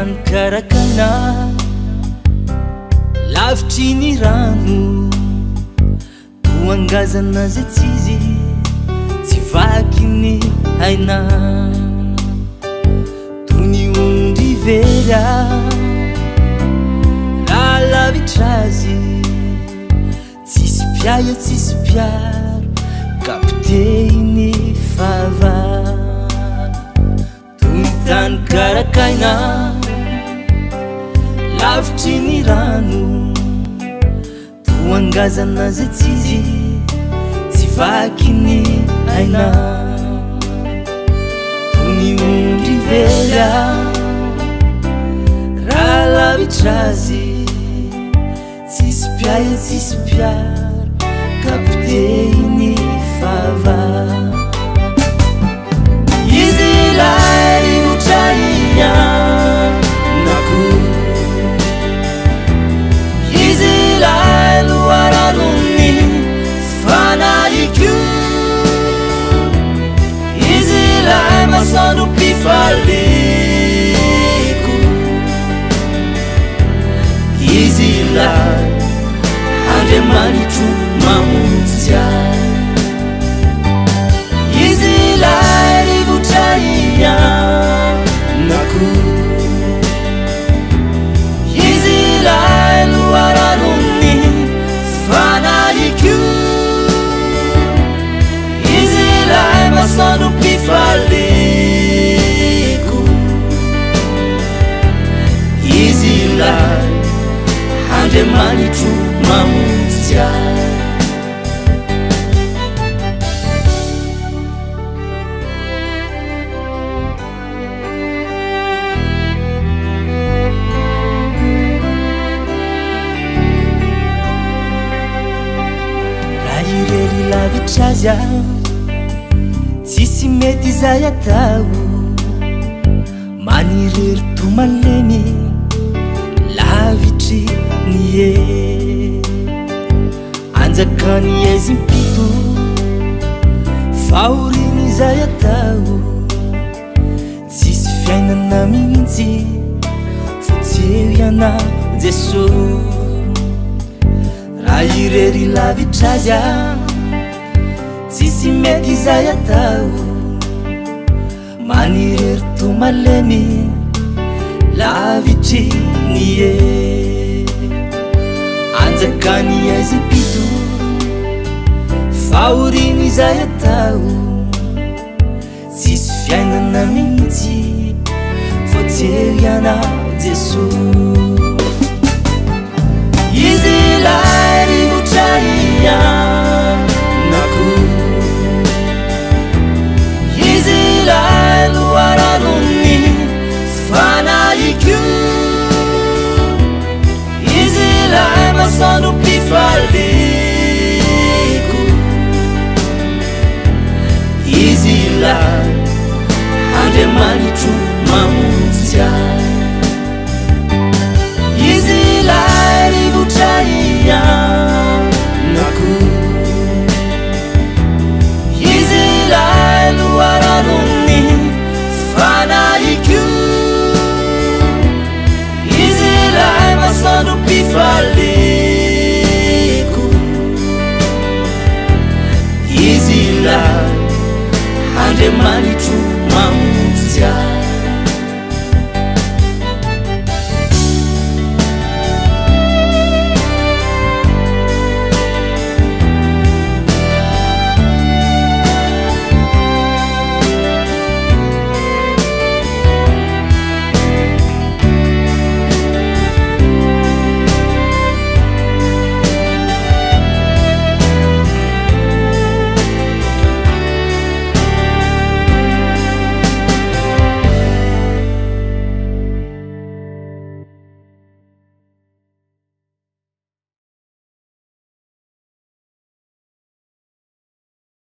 tany karakana lavitry ny rano toangazana zay tsy izy tsy vaky ny aina toy ny ondry very raha lavitra azy tsisy mpiahy tsisy mpiaro ka potehiny fahavalo toy ny tany karakaina lavitry ny rano toangazana zay tsy izy tsy vaky ny aina toy ny ondry very raha lavitra azy tsisy mpiahy tsisy mpiaro ka potehiny fahavalo izy ilay rivotra iainako izy ilay loharanon'ny fanahiko izy ilay masoandrom-pifaliko izy ilay Andriamanitro mamonjy ahy izy ilay rivotra iainako izy ilay loharanon'ny fanahiko izy ilay masoandrom-pifaliko izy ilay Andriamanitro mamonjy ahy. Raha irery lavitra azy aho tsisy mety izay atao manirery to malemy lavitry ny hery anjakany aizim-pito fahoriany izay atao tsisy fiainana mihitsy fa tsy eo ianao Jesosy raha irery lavitra azy aho tsisy mety izay atao manirery to malemy lavitry ny hery anjakany aizim-pito fahoriany izay atao tsisy fiainana mihitsy fa tsy eo ianao Jesosy.